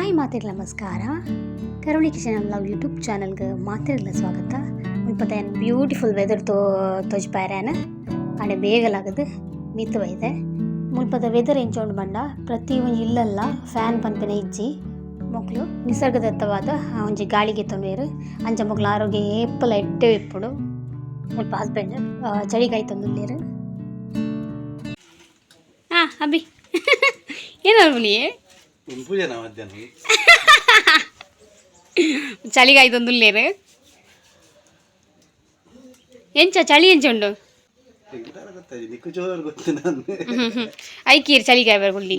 Hi ಮಾತೆರ್ಲ ನಮಸ್ಕಾರ. ಕರುಣಿ ಕಿಚನ್ ಲವ್ ಯೂಟ್ಯೂಬ್ ಚಾನಲ್ಗೆ ಮಾತೆರ್ಲ ಸ್ವಾಗತ. ಮುಲ್ಪದ ಬ್ಯೂಟಿಫುಲ್ ವೆದರ್ ತೋ ತೋಜ್ಪಾಯರೇನ ಆಂಡ ಬೇಗಲಾಗದು ಮಿತ್ತ್ ಬೈದೆ. ಮುಲ್ಪದ ವೆದರ್ ಎಂಚ ಉಂಡು ಪಂಡ ಪ್ರತಿ ಒಂಜಿ ಇಲ್ಲಲ್ಲ ಫ್ಯಾನ್ ಪನ್ಪಿನ ಇಜ್ಜಿ. ಮೊಕ್ಲು ನಿಸರ್ಗದತ್ತವಾದ ಒಂಜಿ ಗಾಳಿಗೆ ತೊಂದೆರ್. ಅಂಚ ಮೊಕ್ಲ ಆರೋಗ್ಯ ಏಪಲ ಎಡ್ಡೆ ಇಪ್ಪುಂಡು. ಮುಲ್ಪ ಹಸ್ಬೆಂಡ್ ಚಳಿಗಾಯ್ತೊಂದುಲ್ಲೆರ್. ಹಾ ಅಭಿ, ಏನು? ಪೂಜೆನಾ ಮಧ್ಯಾಹ್ನ? ಚಳಿಗಾಯ್ತೊಂದುಲ್ಲೆರ್. ಎಂಚ ಚಳಿ, ಎಂಚ ಉಂಡು? ಗೊತ್ತಾಯ್ತು, ನಿಕ್ಕು ಜೋರು ಗೊತ್ತು ನಾನು. ಐಕೀರ್ ಚಳಿಗಾಯ ಬರ್ಗುಳ್ಳಿ.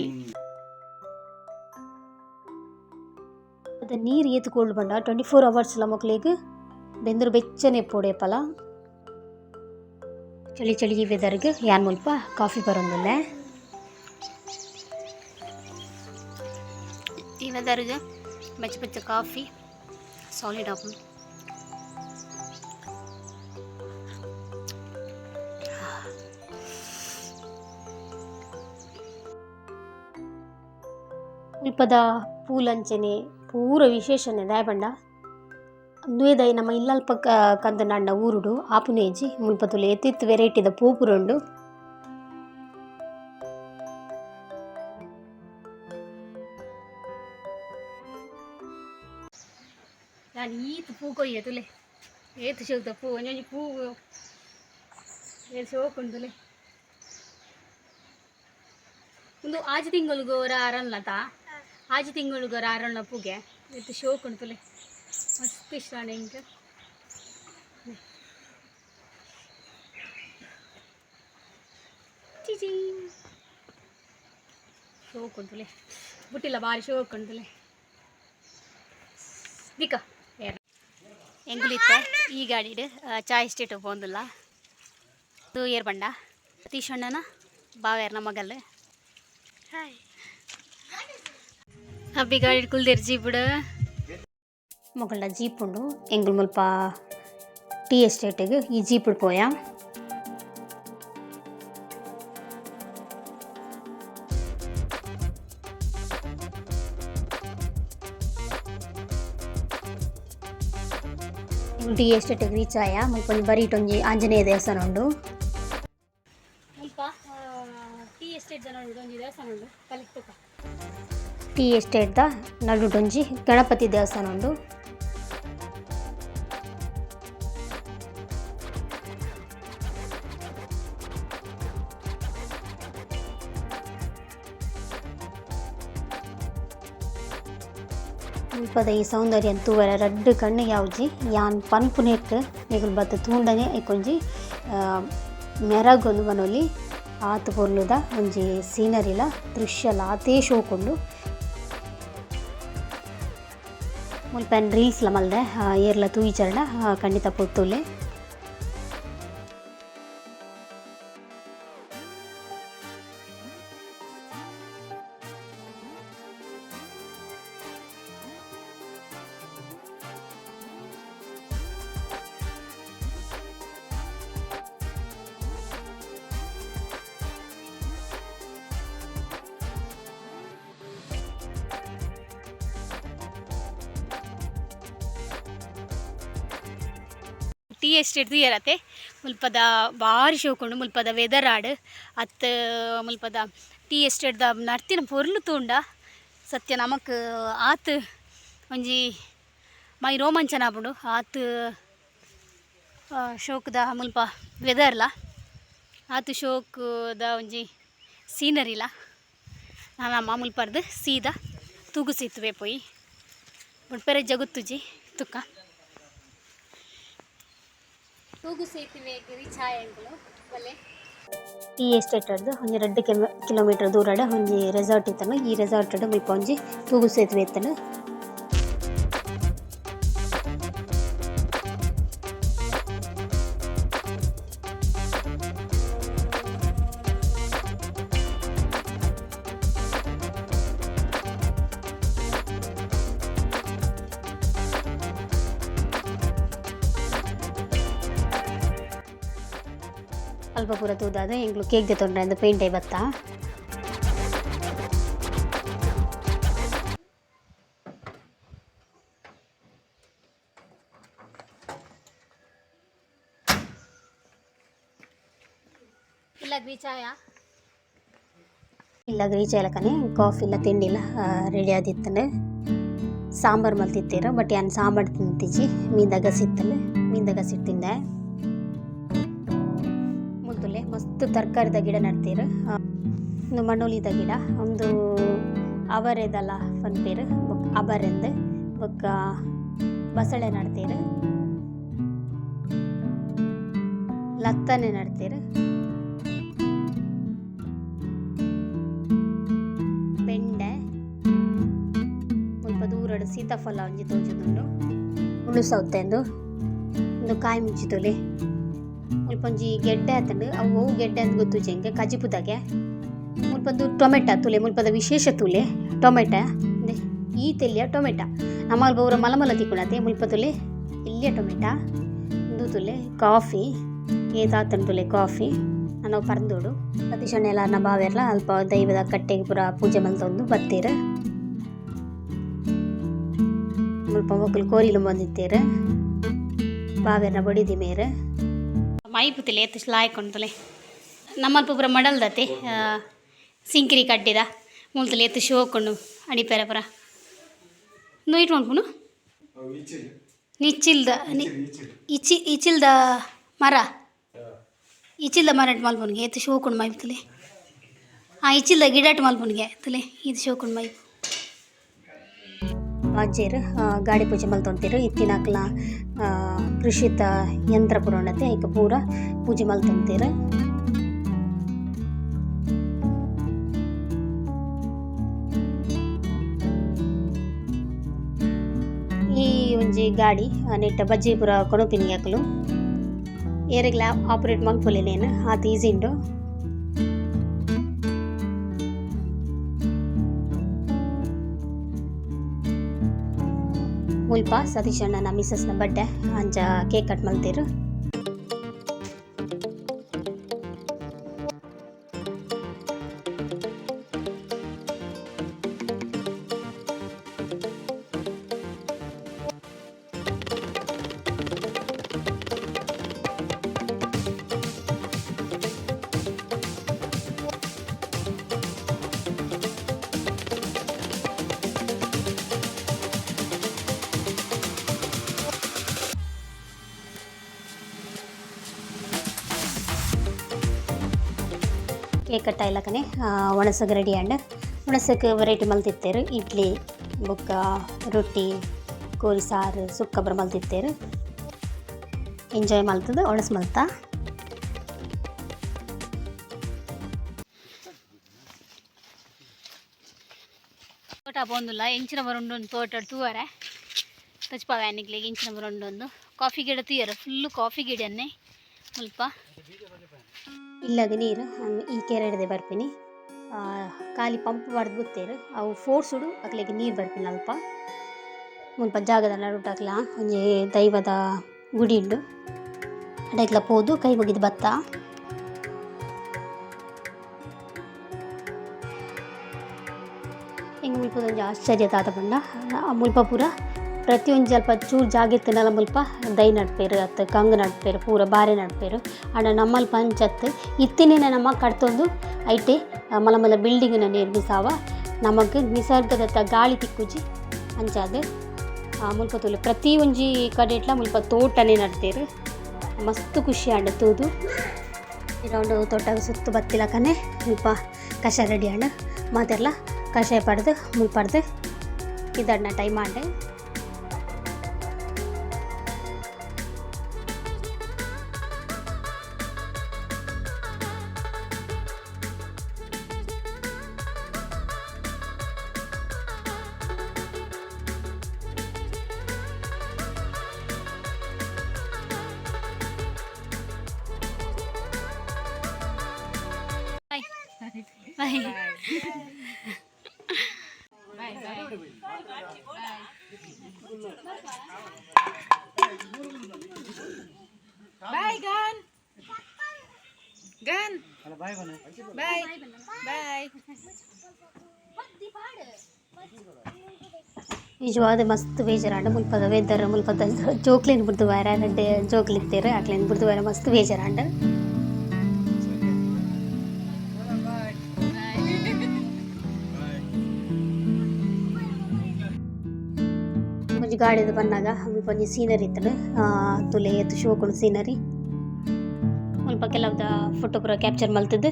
ಅದು ನೀರು ಏತ್ ಪಂಡ 24 ಅವರ್ಸ್ ಮೊಕ್ಲೆಗ್ ಬೆಂದರು ಬೆಚ್ಚನೆ ಪೋಡೇಪಲ. ಚಳಿ ಚಳಿ ವೆದರ್ಗ್ ಯಾನ್ ಮುಲ್ಪ ಕಾಫಿ ಬರೊಂದುಲ್ಲೆ. ಈ ವೆದರ್ಗ್ ಬೆಚ್ಚ ಬೆಚ್ಚ ಕಾಫಿ ಸಾಲಿಡ್ ಆಪುಂಡು. ಮುಲ್ಪದ ಪೂಲಂಚನೆ ಪೂರ ವಿಶೇಷನೆ. ದಾಯೆ ಪಂಡ ಉಂದುವೇ ದೈ ನಮ್ಮ ಇಲ್ಲಲ್ಪ ಕಂತುಂಡ ಊರುಡು ಆಪುನೆ ಇಜ್ಜಿ. ಮುಲ್ಪ ತೂಲೆ, ಏತ್ ವೆರೈಟಿದ ಪೂ ಪೂರ ಉಂಡು. ಯಾನ್ ಈತ್ ಪೂ ಕೊಯ್ಯೆ. ತೂಲೆ, ಏತ್ ಶೋಕ್ದ ಪೂ. ಒಂಜೊಂಜಿ ಪೂ ಏತ್ ಶೋಕ್ ಉಂಡು ತೂಲೆ. ಉಂದು ಆಜಿ ತಿಂಗೊಳಿಗೆ ಒರ ಅರಳ್ನತ, ಆಜಿ ತಿಂಗೊಳಿಗೆ ಒರ ಅರಳ್ನ ಪೂಗೆ. ಏತ್ ಶೋಕ್ ಉಂಡು ತೂಲೆ. ಮಸ್ತ್ ಇಷ್ಟ ಆಂಡ್ ಎಂಕ್. ಚೀಚಿ, ಶೋಕ್ ಉಂಟು ತೂಲೆ. ಬುಟ್ಟಿಲ್ಲ, ಬಾರಿ ಶೋಕ್ ಉಂಟು ತೂಲೆ. ದಿಕ್ಕ ಎಂಕುಲಿತ್ತೆ ಈ ಗಾಡಿಡ್ ಚಾಯ್ ಎಸ್ಟೇಟ್ ಪೋಂದುಲ್ಲ. ಇದು ಏರ್ ಪಂಡ ಸತೀಶ್ ಅಣ್ಣನ ಬಾವೇರ್ನ ಮಗಲ್. ಹಾಯ್. ಅಬ್ಬಿ ಗಾಡಿ ಕುಲ್ದೇರ್ ಜೀಪುಡು. ಮೊಕಲ್ನ ಜೀಪ್ ಉಂಡು. ಎಂಕುಲು ಮುಲ್ಪ ಟೀ ಎಸ್ಟೇಟಿಗೆ ಈ ಜೀಪುಡು ಪೋಯ. ಟೀ ಎಸ್ಟೇಟಿಗೆ ರೀಚ್ ಆಯ. ಮುಲ್ಪ ಒಂಜಿ ಬರೀಟ್ ಒಂಜಿ ಆಂಜನೇಯ ದೇವಸ್ಥಾನ ಉಂಡು. ಮುಲ್ಪ ಟೀ ಎಸ್ಟೇಟ್ ಜನ ಉಂಡು, ಒಂಜಿ ದೇವಸ್ಥಾನ ಉಂಡು. ಕಲಿಕ್ತುಕ ಟೀ ಎಸ್ಟೇಟ್ದ ನಡುಟೊಂಜಿ ಗಣಪತಿ ದೇವಸ್ಥಾನ ಉಂಡು. ಮುಲ್ಪದ ಈ ಸೌಂದರ್ಯ ತೂವರೆ ರಡ್ಡ್ ಕಣ್ಣು ಯಾವ್ಜಿ. ಯಾನ್ ಪನ್ಪುನೆಕ್ ನಿಕುಲು ಬತ್ತ್ ತೂಂಡನೆ ಐಕೊಂಜಿ ಮೆರಗೊಂದು ಪನೊಲಿ. ಆತ್ ಪೊರ್ಲುದ ಒಂಜಿ ಸೀನರಿಲ ದೃಶ್ಯಲ ಆತೇ ಶೋಕುಂಡು. ಮುಲ್ಪ ಯಾನ್ ರೀಲ್ಸ್ಲ ಮಲ್ದೆ. ಏರ್ಲ ತೂಯಿಜರ್ಡ ಖಂಡಿತ ಪೋದು ತೂಲೆ. ಟೀ ಎಸ್ಟೇಟ್ ತೂಯರತೆ, ಮುಲ್ಪದ ಬಾರಿ ಶೋಕುಂಡು. ಮುಲ್ಪದ ವೆದರ್ ಆಡ್ ಅತ್ ಮುಲ್ಪದ ಟೀ ಎಸ್ಟೇಟ್ದ ನಡ್ತಿನ ಪೊರ್ಲು ತೂಂಡ ಸತ್ಯ ನಮಕ್ ಆತ್ ಒಂಜಿ ಮೈ ರೋಮಾಂಚನ ಆಪುಂಡು. ಆತ್ ಶೋಕುದ ಮುಲ್ಪ ವೆದರ್ಲ, ಆತ್ ಶೋಕುದ ಒಂಜಿ ಸೀನರಿಲ. ನಮ ಮುಲ್ಪರ್ದು ಸೀದಾ ತೂಗು ಸೇತುವೆ ಪೋಯಿ. ಬೊಡ್ಪೆರೆ ಜಗುತ್ತುಜಿ ತುಕ್ಕ. ತೂಗು ಸೇತುವೆಗ್ ರೀಚ್ ಆಯ ಎಂಕುಲು ಬಲ್ಲೆ. ಟೀ ಎಸ್ಟೇಟ್ ಡ್ದು ಒಂಜಿ 2 ಕಿಲೋಮೀಟರ್ ದೂರಡ್ ಒಂಜಿ ರೆಸಾರ್ಟ್ ಇತ್ತುಂಡು. ಈ ರೆಸಾರ್ಟ್ ಡ್ ಮುಲ್ಪ ಒಂಜಿ ತೂಗು ಸೇತುವೆ ಇತ್ತುಂಡು. ಅಲ್ಪ ಪೂರ ತೂದಾದ್ ಎಂಕ್ಲು ಕೇಕ್ ದೆತೊಂಡ್ರೆ ಅಂದ್ ಪೇಂಟೆ ಬತ್ತ. ಇಲ್ಲ ಚಾಯ ಇಲ್ಲ ರೀಚ್ ಕಾಫಿ ಇಲ್ಲ ತಿಂಡಿಲ್ಲ ರೆಡಿ ಆದಿತ್ತಂಡು. ಸಾಂಬಾರು ಮಲ್ತಿತ್ತೀರ, ಬಟ್ ಯಾನ್ ಸಾಂಬಾರು ತಿಂತಿಜಿ. ಮೀನ್ದ ಗಸಿತ್ತಂಡು, ಮೀನ್ದ ಗಸಿಟ್ಟು ತಿಂದೆ. ಮುಲ್ತುಲೆ ಮಸ್ತ್ ತರಕಾರಿದ ಗಿಡ ನಡ್ತೀರ. ಒಂದು ಮಣ್ಣೊಲಿದ ಗಿಡ, ಒಂದು ಅವರೆದಲ್ಲ ಪನ್ಪೇರು ಬೊಕ್ಕ ಅಬರೆಂದು, ಬೊಕ್ಕ ಬಸಳೆ ನಡ್ತೀರ, ಲತ್ತನೆ ನಡ್ತೀರ, ಬೆಂಡೆ, ಮುಲ್ಪ ದೂರಡು ಸೀತಾಫಲ ಒಂಜಿ ತೋಜೊಂದುಂಡು, ಮುಳ್ಳು ಸೌತೆಂದು ಒಂದು ಕಾಯಿ ಮುಂಚಿ ತುಲೆ. ಮುಲ್ಪ ಒಂಜಿ ಗೆಡ್ಡೆ ಆತುಂಡು, ಅವು ಒವು ಗೆಡ್ಡೆ ಅಂದ್ ಗೊತ್ತುಜಿ ಎಂಕ್, ಕಜಿಪುದಾಗೆ. ಮುಲ್ಪಂದು ಟೊಮೆಟೊ ತುಲೆ, ಮುಲ್ಪದ ವಿಶೇಷ ತುಲೆ ಟೊಮೆಟೊ. ಈ ತೆಲ್ಲಿಯ ಟೊಮೆಟೊ ನಮ್ಮಲ್ಲಿ ಪೂರ ಮಲ ಮಲ ತಿಕ್ಕುಂಡತೆ. ಮುಲ್ಪ ತುಲೆ ಎಲ್ಯ ಟೊಮೆಟೊ. ಉಂದು ತುಲೆ ಕಾಫಿ ಏತಾತುಂಡು ತುಲೆ ಕಾಫಿ ನನ ಪರ್ದೋಡು. ಸತೀಶ್ ಅಣ್ಣೆ ಅರ್ನ ಬಾವೆರ್ಲ ಅಲ್ಪ ದೈವದ ಕಟ್ಟೆಗ್ ಪೂರ ಪೂಜೆ ಮಲ್ತೊಂದು ಬತ್ತೆರ್. ಮುಲ್ಪ ಮೊಕುಲು ಕೋರಿಲು ಬಂದಿತ್ತೆರ್. ಬಾವೆರ್ನ ಬೊಡಿದಿ ಮೇರ್ ಮೈಪುತಿಲೆ ಏತ್ ಲಾಯ್ಕ್ ಉಂಡು. ನಮ್ಮಲ್ಪ ಪೂರ ಮಡಲ್ದತೆ ಸಿಂಕಿರಿ ಕಡ್ಡಿದ. ಮುಲ್ತುಲೆ ಏತ್ ಶೋಕುಂಡು ಅಡಿಪೆರೆ ಪೂರ. ಉಂದು ಮನ್ಪುನು ನಿಚ್ಚಿಲ್ದ ಇಚಿ ಇಚಿಲ್ದ ಮರ, ಇಚಿಲ್ದ ಮರಟ್ ಮಲ್ಪುನಿಗೆ ಏತ್ ಶೋಕುಂಡು ಮೈಪುತುಲೆ. ಆ ಇಚಿಲ್ದ ಗಿಡಟ್ ಮಲ್ಪುನಿಗೆ ತುಲೆ ಇದು ಶೋಕುಂಡು ಮೈಪು. ಅಜ್ಜೆರ್ ಗಾಡಿ ಪೂಜೆ ಮಲ್ತೊಂತೆರ್. ಇತ್ತಿನಕ್ಲ ಕೃಷಿತ ಯಂತ್ರ ಪೂರ ಉಂಡತೆ, ಐಕ್ ಪೂರ ಪೂಜೆ ಮಲ್ತೊಂತೆರ್. ಈ ಒಂಜಿ ಗಾಡಿ ನೆಟ್ಟ ಬಜ್ಜಿ ಪೂರ ಕೊನೊಪಿನಿ ಅಕುಲು. ಏರೆಗ್ಲಾ ಆಪರೇಟ್ ಮಲ್ಪೊಲಿ ನೇನ್, ಆತ್ ಈಸಿ ಉಂಡು. ಮುಲ್ಪ ಸತೀಶ್ ಅಣ್ಣನ ಮಿಸಸ್ನ ಬರ್ಡೇ, ಅಂಚ ಕೇಕ್ ಕಟ್ ಮಲ್ತೆರ್. ಕೇಕ್ ಕಟ್ ಆಯ್ಲಕನೆ ಒಣಸಗ್ ರೆಡಿ ಆಂಡ್. ಒಣಸಕ್ ವೆರೈಟಿ ಮಲ್ತಿತ್ತೆರ್. ಇಡ್ಲಿ ಬೊಕ್ಕ ರೊಟ್ಟಿ, ಕೋರಿ ಸಾರು, ಸುಕ್ಕ ಪೂರ ಮಲ್ತಿತ್ತೆರ್. ಎಂಜಾಯ್ ಮಲ್ತುದು ಒಣಸ್ ಮಲ್ತ. ತೋಟ ಪೋಂದುಲ್ಲ ಎಂಚಿನ ಬರೋಂಡು ತೋಟ ತೂವರೆ ತಚ್ಪಾವೆ ನಿಕ್ಲೆಗ್ ಎಂಚಿನ ಬರೋಂಡು. ಕಾಫಿ ಗಿಡ ತೂಯರೆ, ಫುಲ್ಲು ಕಾಫಿ ಗಿಡನ್ನೇ ಮುಲ್ಪ. ಇಲ್ಲಗ ನೀರು ಈ ಕೆರೆಡ್ದೆ ಬರ್ಪಿನಿ. ಖಾಲಿ ಪಂಪ್ ಪಾಡ್ದ್ ಬುತ್ತೆರ್, ಅವು ಫೋರ್ಸುಡು ಅಕ್ಲೆಗ್ ನೀರು ಬರ್ಪಿನ ಅಲ್ಪ. ಮುಲ್ಪ ಜಾಗದ ನಡುಟ್ ಅಕ್ಲ ಒಂಜಿ ದೈವದ ಗುಡಿ ಉಂಡು, ಅಡೆಗ್ಲ ಪೋದು ಕೈ ಮುಗಿದ್ ಬತ್ತ. ಎಂಕ್ ಮುಲ್ಪದ ಒಂಜಿ ಆಶ್ಚರ್ಯ ದಾದ ಪಂಡ, ಮುಲ್ಪ ಪೂರ ಪ್ರತಿಯೊಂಜಿ ಅಲ್ಪ ಚೂರು ಜಾಗ ಇತ್ತ್ಂಡಲ ಮುಲ್ಪ ದೈ ನಡ್ಪೆರ್ ಅತ್ತ್ ಕಂಗ್ ನಡ್ಪೆರ್, ಪೂರ ಬಾರೆ ನಡ್ಪೆರ್. ಆಂಡ ನಮ್ಮಲ್ಪ ಅಂಚತ್ತ್, ಇತ್ತಿನೆನೆ ನಮ ಕಡ್ತೊಂದು ಐಟೆ ಮಲ್ಲ ಮಲ್ಲ ಬಿಲ್ಡಿಂಗ್ನ ನಿರ್ಮಿಸಾವ. ನಮಕ್ ನಿಸರ್ಗದತ್ತ ಗಾಳಿ ತಿಕ್ಕುಜಿ. ಅಂಚಾದ್ ಮುಲ್ಪ ತೂಲೆ ಪ್ರತಿ ಒಂಜಿ ಕಡೆಟ್ಲ ಮುಲ್ಪ ತೋಟನೆ ನಡ್ತೆರ್. ಮಸ್ತ್ ಖುಷಿ ಆಂಡ್ ತೂದು. ರೌಂಡ್ ತೋಟಗ್ ಸುತ್ತು ಬತ್ತಿಲಕನೆ ಮುಲ್ಪ ಕಷಾಯ ರೆಡಿ ಆಂಡ್. ಮಾತೆರ್ಲ ಕಷಾಯ ಪಡ್ದು ಮುಲ್ಪಡ್ದು ಪಿದಡ್ನ ಟೈಮ್ ಆಂಡ್. Bye Bye, Gan. Gan. Bye. Bye. ನಿಜವಾದ ಮಸ್ತ್ ಬೇಜಾರಾಂಡ್ ಮುಲ್ಪದ ವೆದರ್. ಮುಲ್ಪದ ಜೋಕ್ಲೆನ್ ಬುಡ್ದು ಬಾರ, ರಡ್ಡ್ ಜೋಕ್ಲು ಇತ್ತೆರ್, ಅಕ್ಲೆನ್ ಬುಡ್ದು ಬಾರ ಮಸ್ತ್ ಬೇಜಾರಾಂಡ್. ಒಂಜಿ ಗಾಡಿದ ಬನ್ನಗ ಮುಲ್ಪ ಒಂಜಿ ಸೀನರಿ ಇತ್ತುಂಡು. ತೂಲೆ ಏತ್ ಶೋಕುಂಡು ಸೀನರಿ. ಮುಲ್ಪ ಕೆಲವುದ ಫೋಟೋ ಪೂರ ಕ್ಯಾಪ್ಚರ್ ಮಲ್ತುದು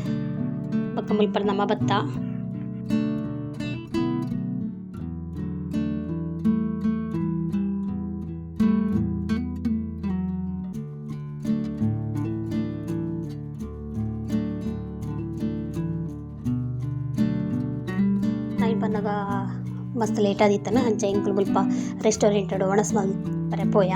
ಬೊಕ್ಕ ಮುಲ್ಪ ನಮ ಬತ್ತ. ನೈಟ್ ಬನ್ನಗ ಮಸ್ತ್ ಲೇಟ್ ಆದಿತ್ತನ ಅಂಚ ಎಂಕುಲು ಮುಲ್ಪ ರೆಸ್ಟೋರೆಂಟ್ ಡ್ ವನಸ್ ಮಲ್ಪರೆ ಪೋಯ.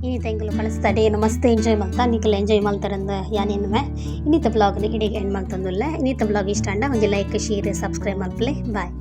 ಇನಿತ ಎಂಕುಲು ಕಳಿಸ್ತಾ ಡೇನು ಮಸ್ತ್ ಎಂಜಾಯ್ ಮಲ್ತ ನಿಕುಲು ಎಂಜಾಯ್ ಮಲ್ತಾರಂದು ಯಾನ್ ಎನ್ನುವೆ. ಇನಿತ ಬ್ಲಾಗ್ ಇಡೆಗ್ ಎಂಡ್ ಮಲ್ತೊಂದುಲ್ಲೆ. ಇನಿತ ಬ್ಲಾಗ್ ಇಷ್ಟ ಆಂಡ ಒಂಜಿ ಲೈಕ್, ಶೇರ್, ಸಬ್ಸ್ಕ್ರೈಬ್ ಮಲ್ಪುಲೆ. ಬಾಯ್.